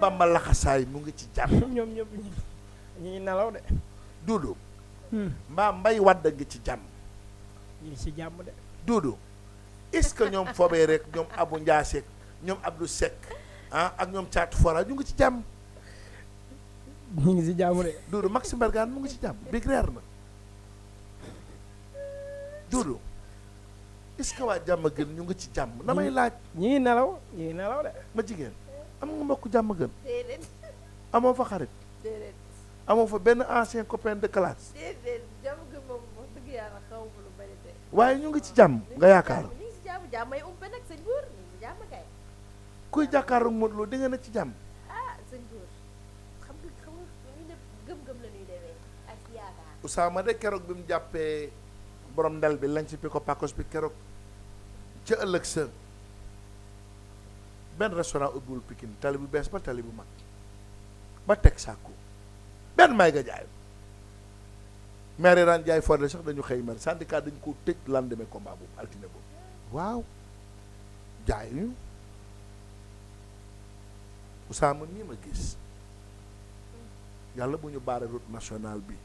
Bamba laxasaay mu ngi ci jàmm. ñoom ñëpp ñu ngi nelaw de. Duudu. mbaa Mbay Wàdd ngi ci jàmm. ñu ngi ci jàmm de. Duudu est-ce que ñoom Fobé rek ñoom Abu Ndiaseek ñoom Abdou Seck ak ñoom Caatu Fora ñu ngi ci jàmm. ñu ngi ci jàmm de. Duudu Maxime Bergane mu ngi ci jàmm big reer na. Duudu est-ce que waa jàmm gën ñu ngi ci jàmm na may laaj. ñu ngi nelaw de. ma jigéen am nga mbokk jàmm gën. déedéet. amoo fa xarit. déedéet. amoo fa benn ancien copain de classe. déedéet jàmm gën moom wax dëgg yàlla xaw ma lu bari de. waaye ñu ngi ci jàmm nga yaakaar. ñu ngi ci jàmm jàmmay umpe nag sëñ Buur ñu ngi ci jàmm kay. kuy jàkkaaru Modou Lo di nga ne ci jàmm. ah sëñ Buur xam nga ñu ne gëm-gëm la ñuy demee ak yaakaar. Usaama de keroog bi mu jàppee borom ndel bi lañ ci pi ko pakos bi keroog ca ëllëg sa benn restaurant ubbiwul Pikine tali bu bees ba tali bu mag ba teg sàkku benn may nga jaay maire daan jaay forde sax dañu xëy mer syndicat dañu ko tëj lendemain combat boobu altine boobu waaw jaay ñu Usaama nii ma gis yàlla bu ñu baare route nationale bi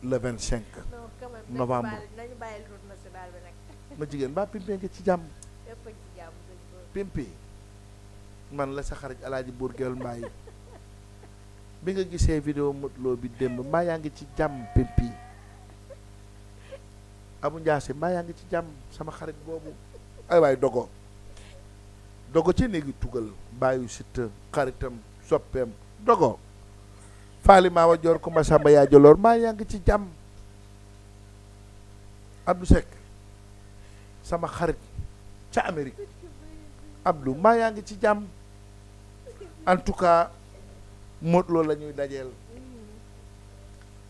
le 25 non quand même novembre nañu bàyyi route nationale bi nag. ma jigéen ba pimpé nga ci jàmm yëpp a ngi ci jàmm sëñ Buur. pimpé man la sa xarit alaaji buur geel mbaay bi nga gisee vidéo Modou Lo bi démb mbaa yaa ngi ci jàmm pimpé Abu Ndiasse mbaa yaa ngi ci jàmm sama xarit boobu ay waay dogo ci néegi tugal bàyyu sitta xaritam soppeem dogo faali maa wa joor ko ma sàmba yaa joloor mbaa yaa ngi ci jàmm Abdou Seck sama xarit ca Amérique Abdou mbaa yaa ngi ci jàmm en tout cas Modou Lo la ñuy dajeel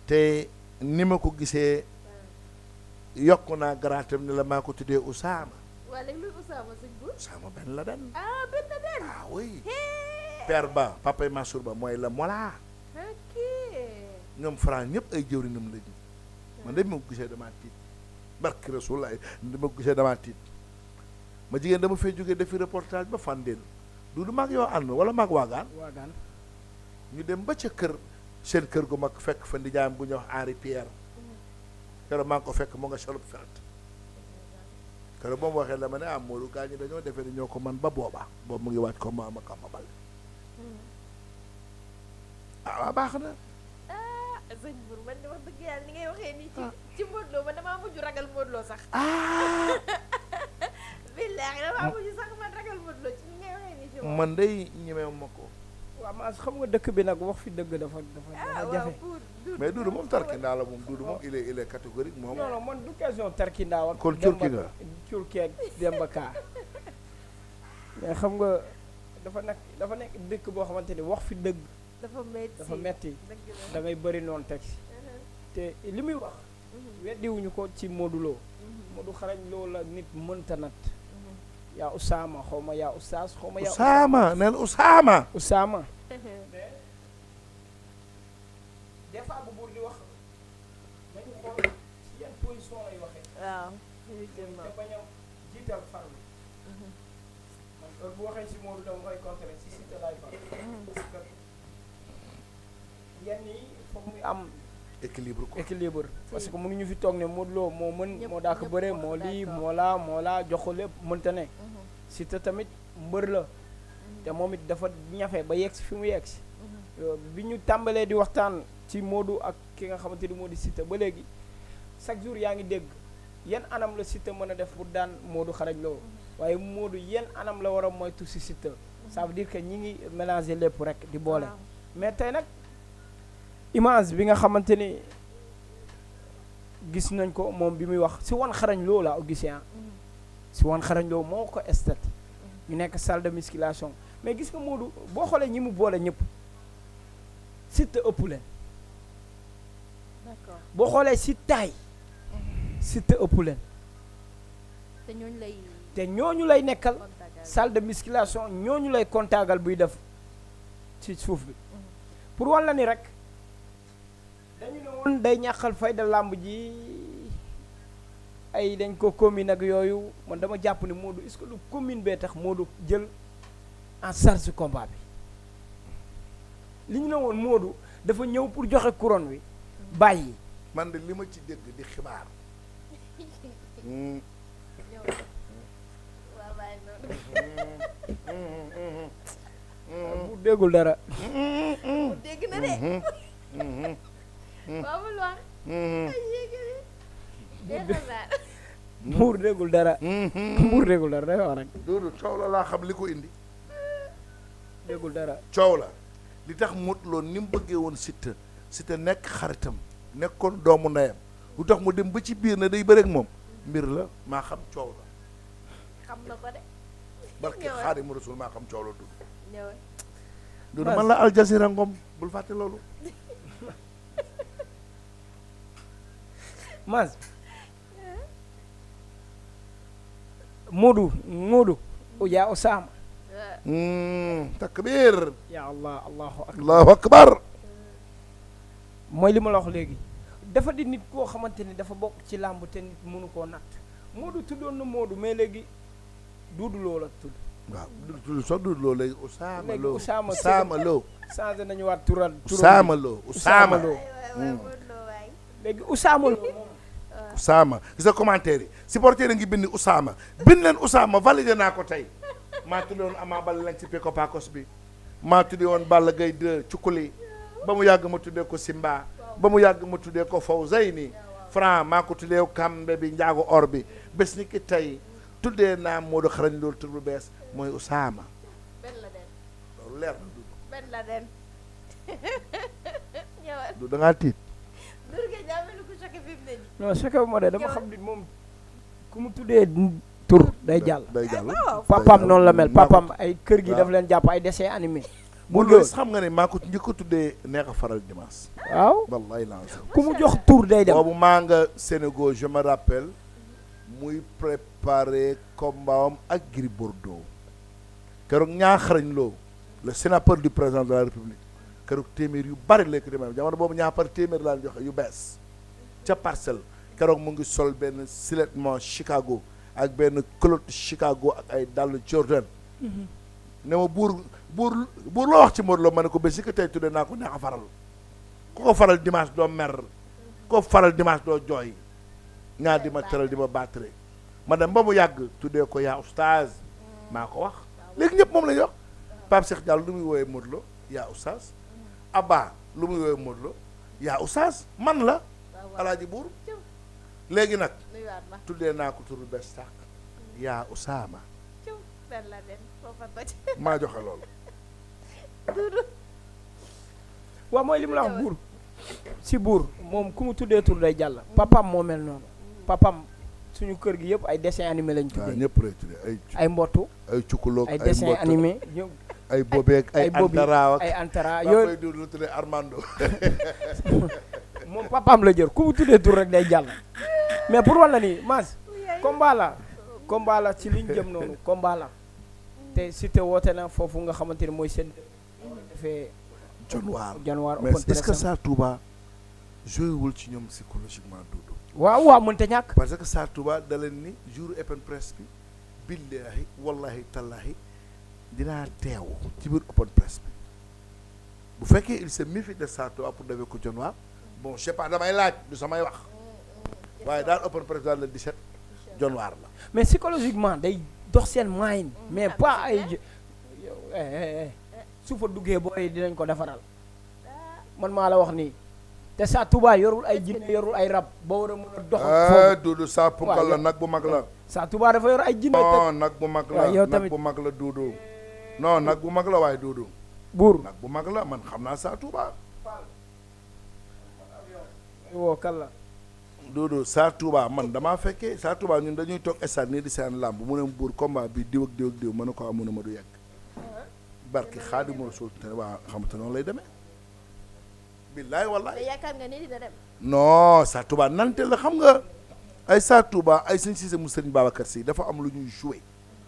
te ni ma ko gisee yokk naa garaatam ni la maa ko tuddee Usaama waa léegi luy Usaama sëñ Buur. Usaama Ben Laden ah Ben Laden. ah oui père ba papay Mansour ba mooy la Mollah ok. ñoom Franc ñëpp ay jëwrinam lañu man de ma ko gisee damaa tiit barki Rasulaay dama ko gisee damaa tiit ma jigéen dama fee jógee defi reportage ba Fandène du maag yow ànd wala maag waagaan ñu dem ba ca kër seen kër gu mag fekk fa ndijaayam bu ñuy wax Henri Pierre keroog maa ngi ko fekk mu nga solub feret keroog ba mu waxee la ma ne Modou gaa ñi dañoo defee ni ñoo ko man ba booba boobu mu ngi waaj ko ma Kamba Baldé waa baax na sëñ Buur man de wax dëgg yàlla ni ngay waxee nii ci Modou Lo man damaa mujj ragal Modou Lo sax. billaahi damaa mujj sax man ragal Modou Lo ci ni ngay waxee nii ci moom. man day ñemew ma ko waaw maa xam nga dëkk bi nag wax fi dëgg dafa jafe. mais Doudou moom tarkindaa la moom Doudou moom il est catégorique moom. non man du question tarkindaa ak kon curki nga curkeeg Demba Ka mais xam nga dafa nekk dëkk boo xamante ni wax fi dëgg dafa metti da ngay bëri noonu teg si te li muy wax weddiwuñu ko ci Modou Lo Modou xarañ Lo la nit mënta nat yaa Usaama xaw ma yaa Ustaas xaw ma yaa Usaama neel Usaama des fois bu buur di wax nañu xool ci yan position lay waxee waaw te bañ a jiital farlu man heure bu waxee si Modou dama koy contrer si Siteu laay far parce que yenn yi foog muy am équilibre parce que mu ngi ñu fi toog ne Modou Lo moo mën moo daa ko bëree moo lii moo laa jox ko lépp mënta ne Siteu tamit mbër la te moom it dafa ñafe ba yegg si fi mu yegg si bi ñu tàmbalee di waxtaan ci Modou ak ki nga xamante ni moo di Siteu ba léegi chaque jour yaa ngi dégg yan anam la Siteu mën a def pour daan Modou xarañ Lo waaye Modou yan anam la war a moytu si Siteu ça veut dire que ñi ngi mélanger lépp rek di boole mais tey nag image bi nga xamante ni gis nañ ko moom bi muy wax si wan xarañ Lo laa gisee si wan xarañ Lo moo ko esthète ñu nekk salle de musculation mais gis nga Modou boo xoolee ñi mu boole ñëpp Siteu ëpp leen d'accord boo xoolee si taay Siteu ëpp leen te ñooñu lay nekkal salle de musculation ñooñu lay kontaagal buy def ci suuf bi pour wan la ni rek dañu ne woon day ñàkkal fayda làmb ji ay dañ ko commune ak yooyu man dama jàpp ni Modou est-ce que lu commune bee tax Modou jël en charge combat bi li ñu ne woon Modou dafa ñëw pour joxe couronne wi bàyyi. man de li ma ci dégg di xibaar. ñëw waaw bàyyi noonu. bu déggul dara. dégg na de. waaw bul wax. ay yéegale. jeexal naa. Mbuur déggul dara. Mbuur déggul dara day wax rek. Doudou coow la laa xam li ko indi. déggul dara. coow la li tax Modou Lo ni mu bëggee woon Siteu Siteu nekk xaritam nekkoon doomu ndeyam lu tax mu dem ba ci biir na day bëreek moom mbir la maa xam coow la. xam na ko de. barke Xaadimu Rasuul maa xam coow la Doudou. ñëwal. Doudou man la Al Jazeera Ngom bul fàtte loolu. Mas Modou yaa Osama. takbir. ya Allah allahu akbar. allahu akbar. mooy li ma la wax léegi dafa di nit koo xamante ni dafa bokk ci làmb te nit mënu koo natt Modou tuddoon na Modou mais léegi Doudou Lo la tudd. waaw Doudou sax Doudou Lo léegi Osama Lo. Usaama Usaama Lo. changé nañu waat tural. Usaama Lo Usaama Lo. waay waay. léegi Usaama Lo. Usaama gis nga commentaire yi supporter ngi bind Usaama bind leen Usaama validé naa ko tey maa tudde woon Ama Baldé lañ ci Peko Pakos bi maa tudde woon Balla Gaye 2 Cukkuli ba mu yàgg ma tuddee ko Simba ba mu yàgg ma tuddee ko Fawzayni Franc maa ko tuddee Kambe bi njaago or bi bés ni ki tey tuddee naa Modou xarañ loolu tur bu bees mooy Usaama. benn la den. loolu leer na du benn la den. ñëwal. du da ngaa tiit. Doudou Gueye daa mel ni ku choqué fi mu ne nii. non choqué bu ma de dama xam ni moom ku mu tuddee tur day jàll. day jàll. papam noonu la mel papam ay kër gi daf leen jàpp ay dessin animé. mu loolu xam nga ne maa ko njëkk a tuddee neex a faral dimanche. waaw wallaay lancé. ku mu jox tur day dem. boobu maa nga Sénégal je me rappelle muy préparé combat am ak Gris Bordeaux keroog ñaa xarañ loo le sénateur du président de la république keroog téeméer yu bari la ko demee jamono boobu ñaa par téeméer laa joxe yu bees ca parcelle keroog mu ngi sol benn silettement Chicago ak benn culotte Chicago ak ay dàll Jordan ne ma buur loo wax ci Modou Lo ma ne ko ba si ko tey tuddee naa ko neex a faral ku ko faral dimanche doo mer ku ko faral dimanche doo jooy ñaa di ma teral di ma battre ma dem ba mu yàgg tuddee ko yaa oustaz maa ko wax léegi ñëpp moom la ñuy wax Pape Cheikh Diallo lu muy woowee Modou Lo yaa oustaz Abba lu muy woowee Modou Lo yaa oustaz man la alaaji buur léegi nag nuyuwaat ma. tuddee naa ko turu bees tàq yaa Usaama benn la den foofa toj. maa joxe loolu. Doudou. waaw mooy li mu la wax buur si buur moom ku mu tuddee tur day jàll papam moo mel noonu papam suñu kër gi yëpp ay dessin animé lañ waaw tuddee ñëpp lay tuddee ay mbottu ay cukkuloog ay dessin animé ñëw ay bobeek ay bobi antara ak ay antara yooyu yooyu du lu tuddee Armando. moom papam la jël ku mu tuddee tur rek day jàll mais pour walla ni mas combat la ci liñ jëm noonu combat la te Siteu woote na foofu nga xamante ne mooy seen defee Januar mais open est-ce que press Sa Touba joué wul ci ñoom psychologiquement Doudou. waaw mënta ñàkk parce que Sa Touba da leen ni jour open press bi billahi wallahi tallahi dinaa teew ci biir open press bi bu fekkee il se méfie de Sa Touba pour defee ko Januar bon je sais pas damay laaj du samay wax waaye daal open press daal le 17 Januar la. mais psychologiquement day dox seen moyen mais pas ay su fa duggee booy dinañ ko defaral man maa la wax nii te Sa Touba yorul ay jinne yorul ay rab ba war a mën a dox foofu Doudou Sa punkal la nag bu mag la. Sa Touba dafa yor ay jinne non nag bu mag la waaw yow nag tamit bu mag la Doudou non nag bu mag la waaye Doudou buur nag bu mag la man xam naa Sa Touba. woo kan la Doudou Sa Touba man damaa fekkee Sa Touba ñun dañuy toog stade nii di seen làmb mu ne buur combat bi diw ak diw ak diw mën na ko amu ne ma du yegg barki Xaadimu Rasuul te waa xamante noonu lay demee billaay wallaay mais yaakaar nga ni dina dem. non Sa Touba nante la xam nga ay Sa Touba ay sëñ Cissé mu sëñ Babacar Sy dafa am lu ñuy joué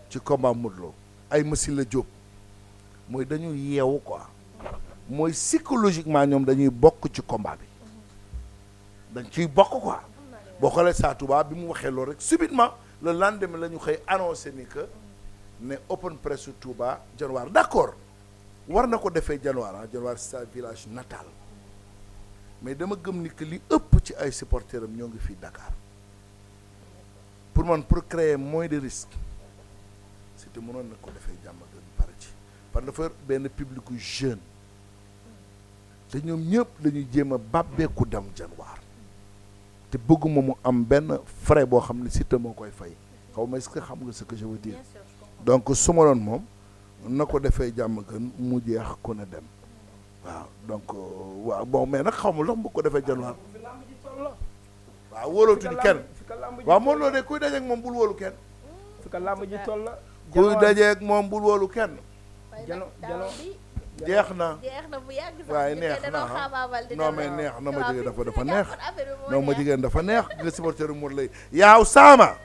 ci combat Modou Lo ay machine la jóg mooy dañuy yeewu quoi mooy psychologiquement ñoom dañuy bokk ci combat bi dañ ciy bokk quoi boo xoolee Sa Touba bi mu waxee loolu rek subitement le lendemain la ñu xëy annoncé ni que ne open press su Touba Januar d'accord war na ko defee Dionewar Dionewar c'est sa village natal mais dama gëm ni que li ëpp ci ay supporters am ñoo ngi fii Dakar pour man pour créer moins de risques Siteu mënoon na ko defee Diamaguène pare ci parce que dafa yor benn public jeune te ñoom ñëpp dañuy jéem a bàbbeeku dem Dionewar te bëgguma mu am benn frais boo xam ne Siteu moo koy fay xaw ma est-ce que xam nga ce que je veux dire donc su ma doon moom na ko defee Diamaguène mu jeex ku ne dem waaw donc waaw bon mais nag xaw ma lox bu ko defee Dionewar waaw wóolootuñu kenn waaw moom loolu de kuy dajeeg moom bul wóolu kenn fi ka làmb ji toll la kuy dajeeg moom bul wóolu kenn jano jeex na bu yàgg sax waaye neex na non mais neex na ma jigéen dafa neex non ma jigéen dafa neex nga supporter Modou Lay yaaw saama